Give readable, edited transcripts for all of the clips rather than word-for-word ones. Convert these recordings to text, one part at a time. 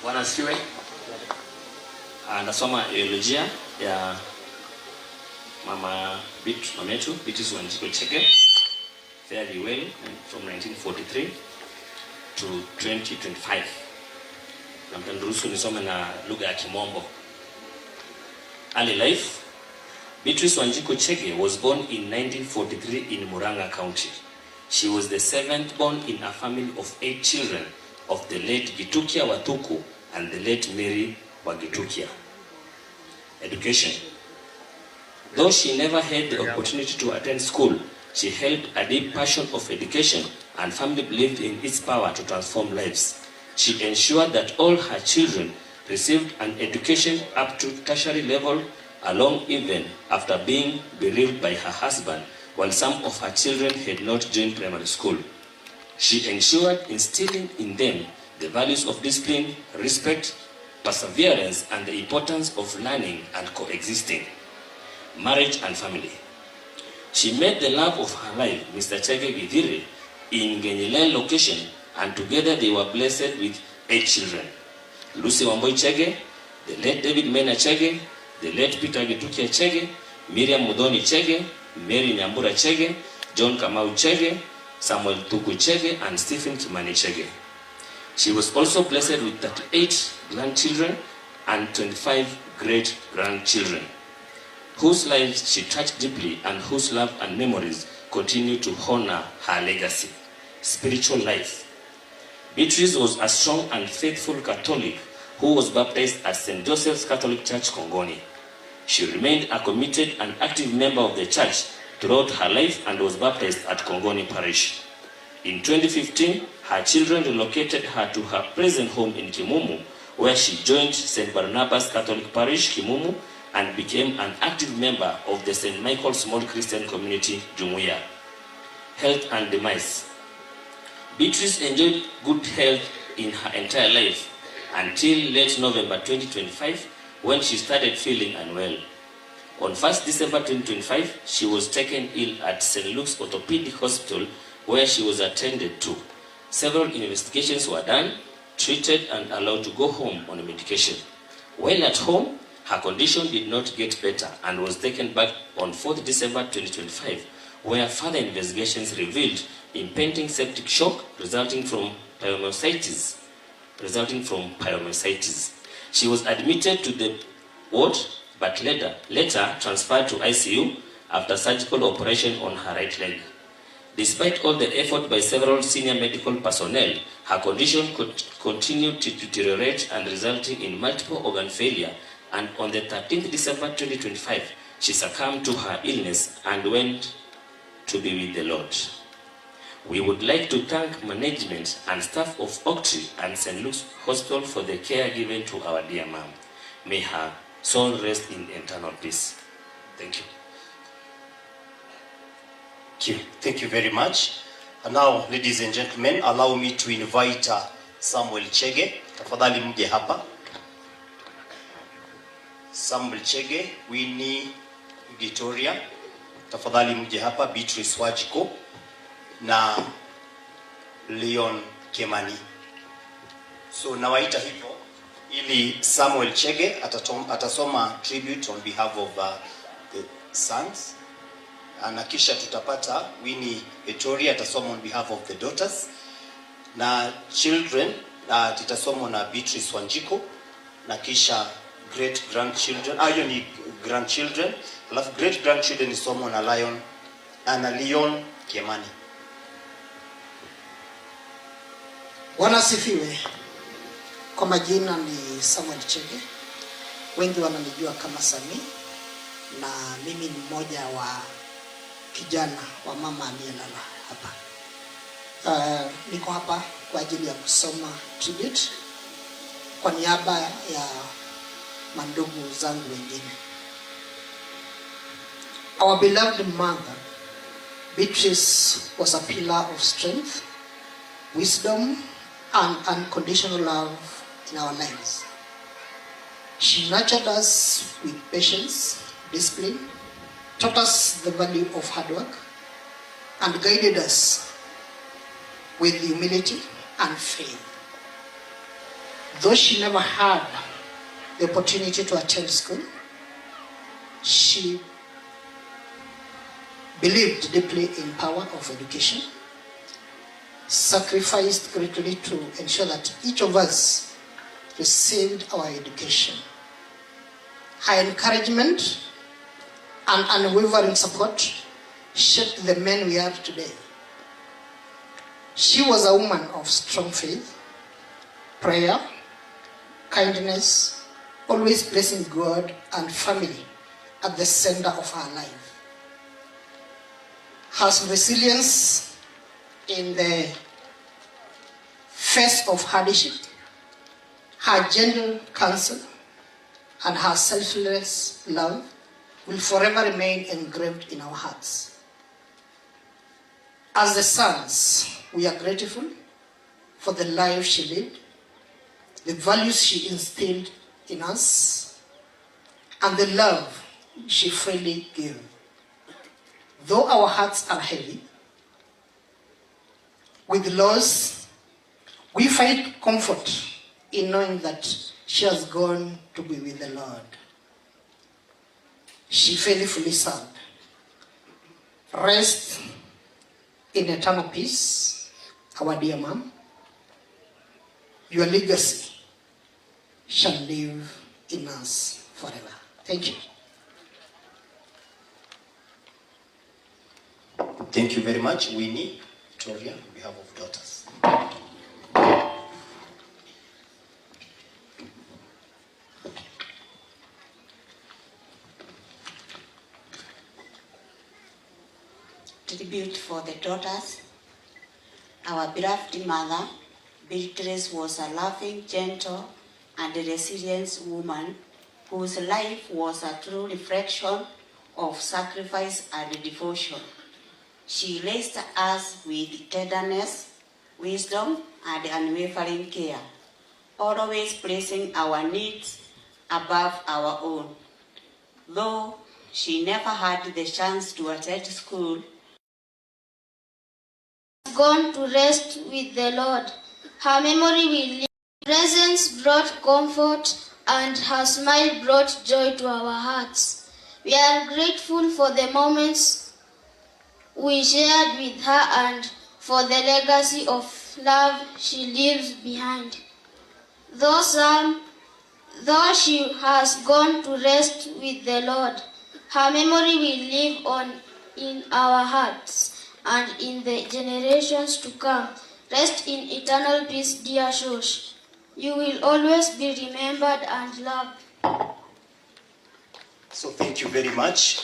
Bwana asifiwe. Nasoma eulogia ya mama Bit, mama yetu Beatrice Wanjiku Chege. Fare thee well from 1943 to 2025. Na mtaniruhusu nisome na lugha ya Kimombo. Early life. Beatrice Wanjiku Chege was born in 1943 in Murang'a County. She was the seventh born in a family of eight children of the late Gitukia Watuku and the late Mary Wagitukia. Education. Though she never had the opportunity to attend school, she held a deep passion of education and firmly believed in its power to transform lives. She ensured that all her children received an education up to tertiary level, along even after being bereaved by her husband, while some of her children had not joined primary school. She ensured instilling in them the values of discipline, respect, perseverance, and the importance of learning and coexisting. Marriage and family. She met the love of her life, Mr. Chege Githiri, in Genyilel location, and together they were blessed with eight children. Lucy Wamboi Chege, the late David Mena Chege, the late Peter Gitukia Chege, Miriam Muthoni Chege, Mary Nyambura Chege, John Kamau Chege, Samuel Tuku Chege, and Stephen Kimani Chege. She was also blessed with 38 grandchildren and 25 great-grandchildren, whose lives she touched deeply and whose love and memories continue to honor her legacy. Spiritual life. Beatrice was a strong and faithful Catholic who was baptized at St. Joseph's Catholic Church, Kongoni. She remained a committed and active member of the church throughout her life and was baptized at Kongoni Parish. In 2015, her children relocated her to her present home in Kimumu, where she joined St. Barnabas Catholic Parish, Kimumu, and became an active member of the St. Michael Small Christian Community, Jumuiya. Health and demise. Beatrice enjoyed good health in her entire life until late November 2025, when she started feeling unwell. On 1st December 2025, she was taken ill at St. Luke's Orthopedic Hospital, where she was attended to. Several investigations were done, treated, and allowed to go home on medication. While at home, her condition did not get better and was taken back on 4th December 2025, where further investigations revealed impending septic shock resulting from pyomyositis. Resulting from pyomyositis. She was admitted to the ward, but later transferred to ICU after surgical operation on her right leg. Despite all the effort by several senior medical personnel, her condition could continue to deteriorate and resulting in multiple organ failure. And on the 13th December 2025, she succumbed to her illness and went to be with the Lord. We would like to thank management and staff of Oaktree and St. Luke's Hospital for the care given to our dear mom. May her soul rest in eternal peace. Thank you. Thank you. Thank you very much. And now, ladies and gentlemen, allow me to invite Samuel Chege. Tafadhali mje hapa. Samuel Chege, Winnie Victoria. Tafadhali mje hapa, Beatrice Wanjiku na Leon Kemani. So nawaita hivyo ili Samuel Chege atasoma tribute on behalf of the sons, na kisha tutapata Winnie Victoria atasoma on behalf of the daughters, na children itasomwa na Beatrice Wanjiku, na kisha great grandchildren, hiyo ni grandchildren, alafu great grandchildren isomwa na Lion na Leon Kimani. Bwana asifiwe. Kwa majina ni Samuel Chege, wengi wananijua kama Sami, na mimi ni mmoja wa kijana wa mama aliyelala hapa. Niko hapa kwa ajili ya kusoma tribute kwa niaba ya mandugu zangu wengine. Our beloved mother, Beatrice, was a pillar of strength, wisdom, and unconditional love in our lives. She nurtured us with patience, discipline, taught us the value of hard work, and guided us with humility and faith. Though she never had the opportunity to attend school, she believed deeply in power of education, sacrificed greatly to ensure that each of us received our education. Her encouragement and unwavering support shaped the men we are today. She was a woman of strong faith, prayer, kindness, always placing God and family at the center of her life. Her resilience in the face of hardship, her gentle counsel, and her selfless love will forever remain engraved in our hearts. As the sons, we are grateful for the life she lived, the values she instilled in us, and the love she freely gave. Though our hearts are heavy with loss, we find comfort in knowing that she has gone to be with the Lord. She faithfully served. Rest in eternal peace, our dear mom. Your legacy shall live in us forever. Thank you. Thank you very much, Winnie Victoria, on behalf of daughters. Tribute for the daughters. Our beloved mother, Beatrice, was a loving, gentle, and resilient woman whose life was a true reflection of sacrifice and devotion. She raised us with tenderness, wisdom, and unwavering care, always placing our needs above our own. Though she never had the chance to attend school, gone to rest with the Lord. Her memory will live. Presence brought comfort and her smile brought joy to our hearts. We are grateful for the moments we shared with her and for the legacy of love she leaves behind. Though she has gone to rest with the Lord, her memory will live on in our hearts and in the generations to come. Rest in eternal peace, dear Shosh. You will always be remembered and loved. So thank you very much.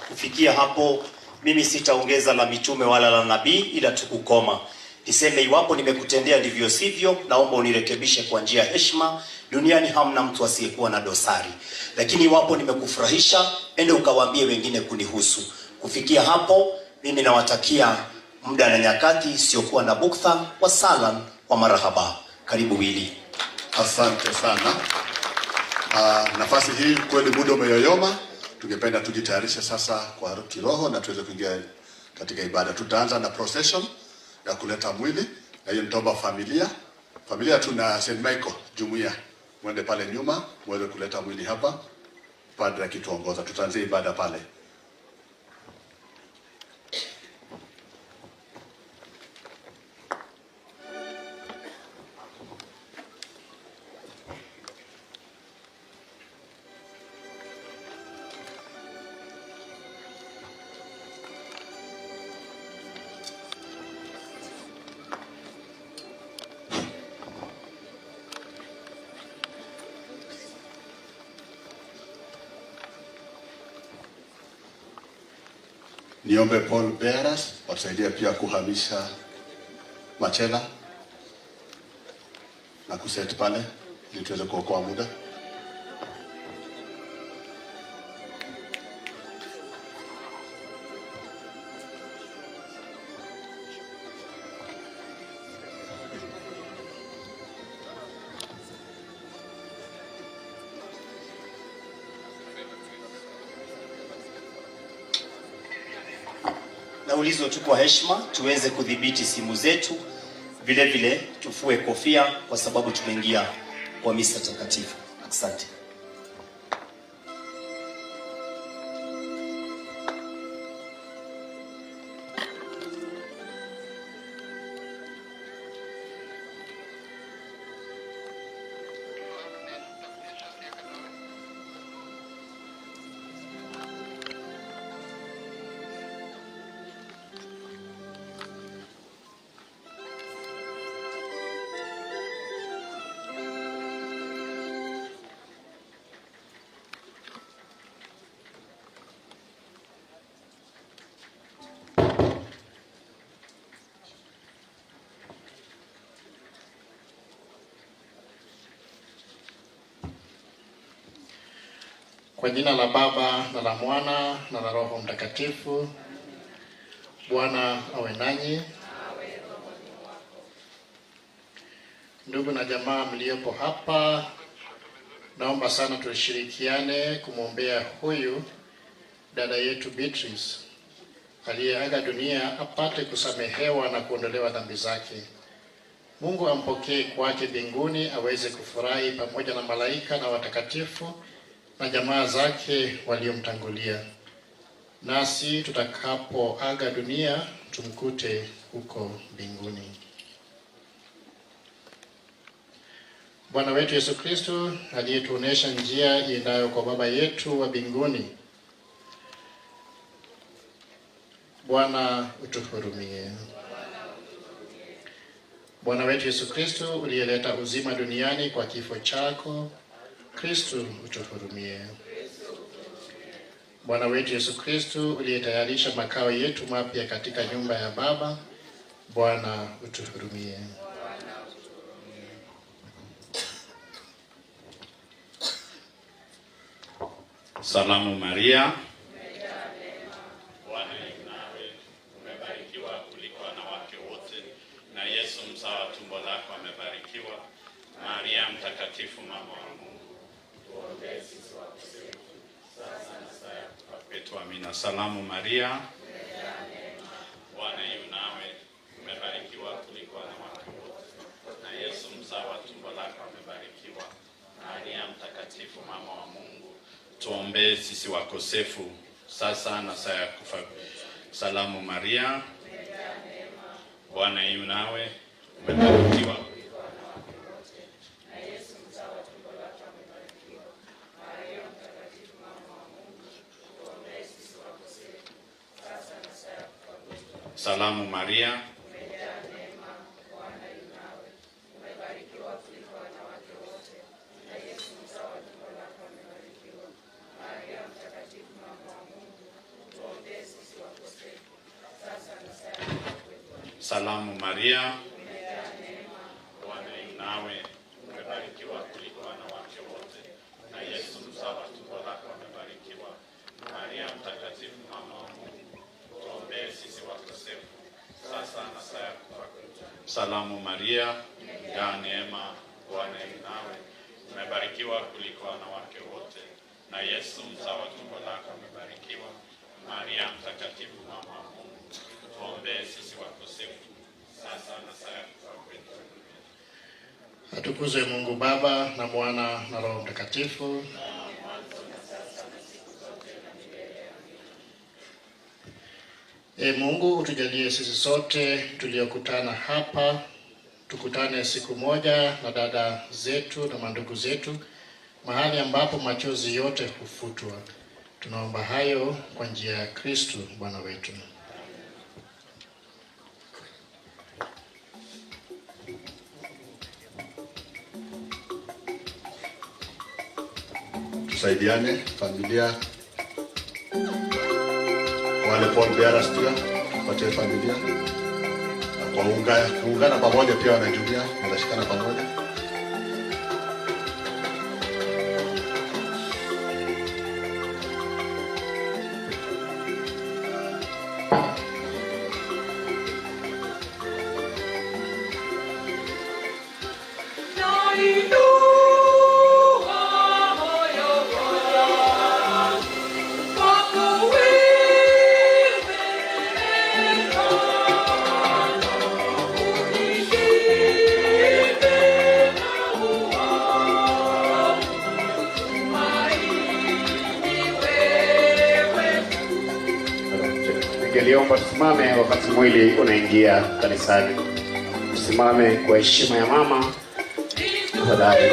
Kufikia hapo mimi sitaongeza la mitume wala la nabii, ila tu kukoma. Niseme iwapo nimekutendea ndivyo sivyo, naomba unirekebishe kwa njia ya heshima. Duniani hamna mtu asiyekuwa na dosari, lakini iwapo nimekufurahisha, ende ukawaambie wengine kunihusu. Kufikia hapo, mimi nawatakia muda na nyakati isiyokuwa na buktha. Wasalam wa marahaba. Karibu Willy. Asante sana. Nafasi hii kweli muda umeyoyoma. Tungependa tujitayarishe sasa kwa kiroho na tuweze kuingia katika ibada. Tutaanza na procession ya kuleta mwili, na hiyo nitaomba familia tuna St. Michael jumuiya, mwende pale nyuma muweze kuleta mwili hapa, padre akituongoza. Tutaanzia ibada pale. Niombe Paul Bearers watusaidie pia kuhamisha machela na kuset pale ili tuweze kuokoa muda. Naulizwa tu kwa heshima tuweze kudhibiti simu zetu, vile vile tufue kofia kwa sababu tumeingia kwa misa takatifu. Asante. Kwa jina la Baba na la Mwana na la Roho Mtakatifu. Bwana awe nanyi. Ndugu na jamaa mliopo hapa, naomba sana tushirikiane kumwombea huyu dada yetu Beatrice aliyeaga dunia apate kusamehewa na kuondolewa dhambi zake. Mungu ampokee kwake mbinguni aweze kufurahi pamoja na malaika na watakatifu na jamaa zake waliomtangulia. Nasi tutakapoaga dunia tumkute huko mbinguni. Bwana wetu Yesu Kristo aliyetuonesha njia iendayo kwa Baba yetu wa mbinguni, Bwana utuhurumie. Bwana wetu Yesu Kristo uliyeleta uzima duniani kwa kifo chako, Kristo utuhurumie. Bwana wetu Yesu Kristo uliyetayarisha makao yetu mapya katika nyumba ya Baba, Bwana utuhurumie. Salamu Maria, Bwana yu nawe, umebarikiwa kuliko wanawake wote, na Yesu mzao wa tumbo lako amebarikiwa. Maria Mtakatifu, mama wa Mungu, tuombee sisi wakosefu, sasa na saa ya kufa kwetu. Amina. Salamu Maria, Bwana yu nawe, umebarikiwa kuliko wanawake wote, na Yesu mzao wa tumbo lako amebarikiwa. Maria Mtakatifu, mama wa Mungu, tuombee sisi wakosefu, sasa na saa ya kufa. Salamu Maria, Bwana yu nawe, umebarikiwa Salamu Maria, Salamu Maria, Bwana yu nawe, umebarikiwa kuliko wanawake wote, na Yesu mzao wa tumbo lako amebarikiwa. Maria Mtakatifu, mama wa Mungu, tuombee sisi wakosefu, sasa na saa ya kufa kwetu. Salamu Maria, umejaa neema, Bwana yu nawe, umebarikiwa kuliko wanawake wote, na Yesu mzao wa tumbo lako amebarikiwa. Maria Mtakatifu, mama wa Mungu, tuombee sisi wakosefu, sasa na saa ya kufa kwetu. Atukuzwe Mungu Baba na Mwana na Roho Mtakatifu. E Mungu, utujalie sisi sote tuliokutana hapa tukutane siku moja na dada zetu na mandugu zetu mahali ambapo machozi yote hufutwa. Tunaomba hayo kwa njia ya Kristo Bwana wetu. Tusaidiane familia, wale pall bearers pia tupatie familia na kwa kuungana pamoja pia wanajumuia wanashikana pamoja. Ningeliomba tusimame wakati mwili unaingia kanisani. Tusimame kwa heshima ya mama tafadhali.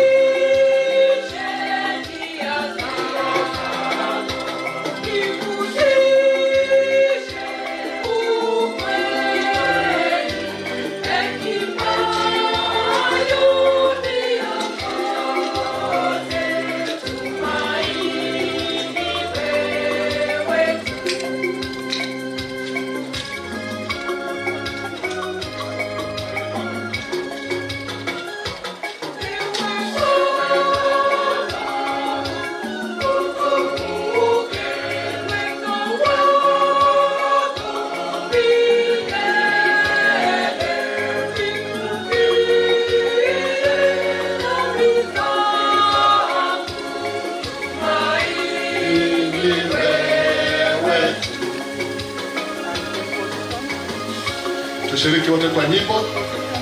Tushiriki wote kwa nyimbo,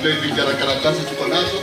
zile vijikaratasi tuko nazo.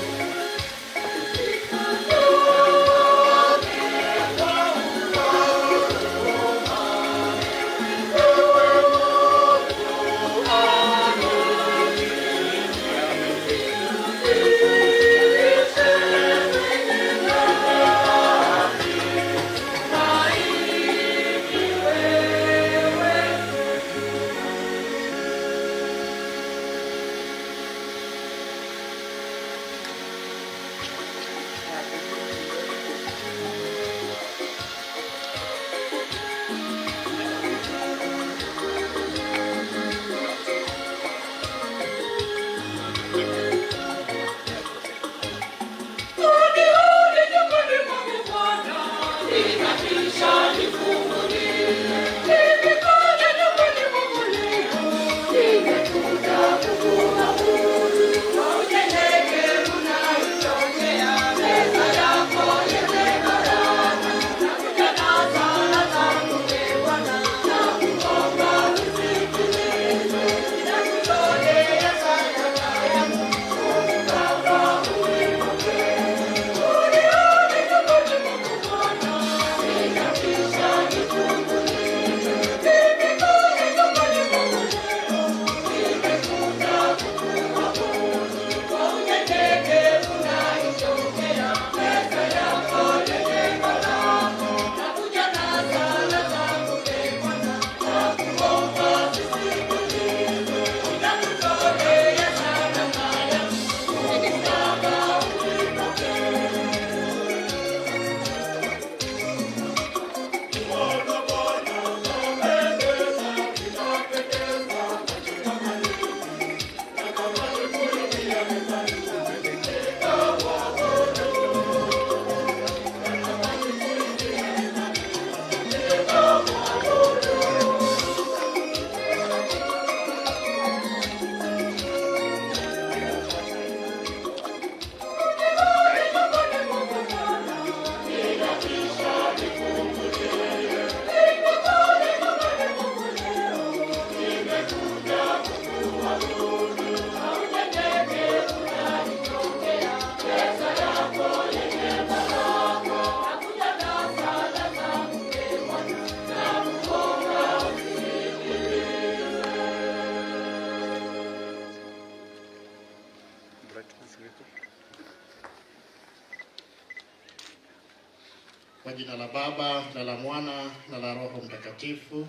Kwa jina la Baba na la Mwana na la Roho Mtakatifu.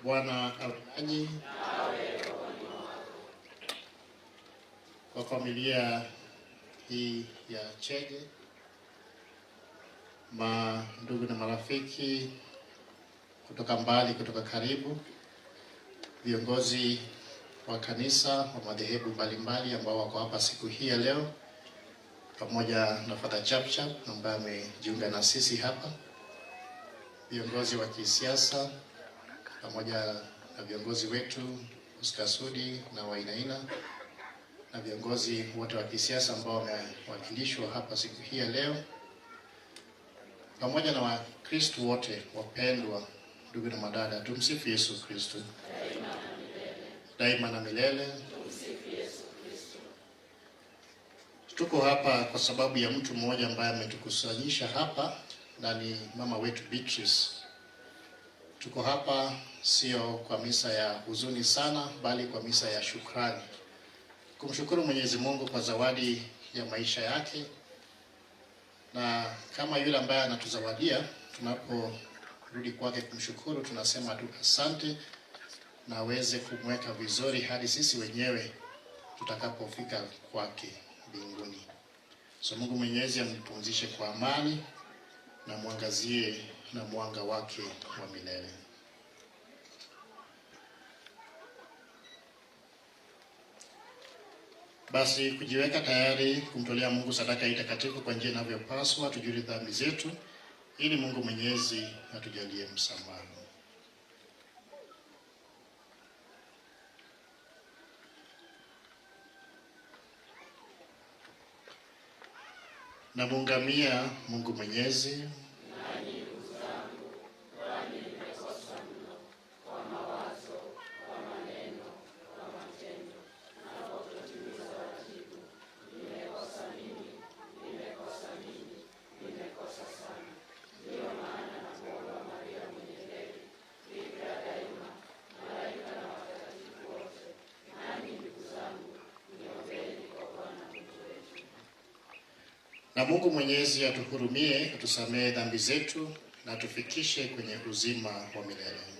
Bwana awe nanyi. Kwa familia hii ya Chege, mandugu na marafiki kutoka mbali, kutoka karibu, viongozi wa kanisa wa madhehebu mbalimbali ambao wako hapa siku hii ya leo, pamoja na Father Chapchap ambaye amejiunga na sisi hapa, viongozi wa kisiasa pamoja na viongozi wetu Oscar Sudi na Wainaina na viongozi wote wa kisiasa ambao wamewakilishwa hapa siku hii ya leo, pamoja na Wakristo wote wapendwa, ndugu na madada, tumsifu Yesu Kristo daima na milele. Tuko hapa kwa sababu ya mtu mmoja ambaye ametukusanyisha hapa na ni mama wetu Beatrice. Tuko hapa sio kwa misa ya huzuni sana, bali kwa misa ya shukrani, kumshukuru Mwenyezi Mungu kwa zawadi ya maisha yake, na kama yule ambaye anatuzawadia, tunaporudi kwake kumshukuru, tunasema tu asante, na aweze kumweka vizuri hadi sisi wenyewe tutakapofika kwake mbinguni. So Mungu Mwenyezi ampumzishe kwa amani na mwangazie na mwanga wake wa milele. Basi kujiweka tayari kumtolea Mungu sadaka hii takatifu kwa njia inavyopaswa, tujue dhambi zetu ili Mungu Mwenyezi atujalie msamaha. Namuungamia Mungu Mwenyezi na Mungu Mwenyezi atuhurumie, atusamehe dhambi zetu na atufikishe kwenye uzima wa milele.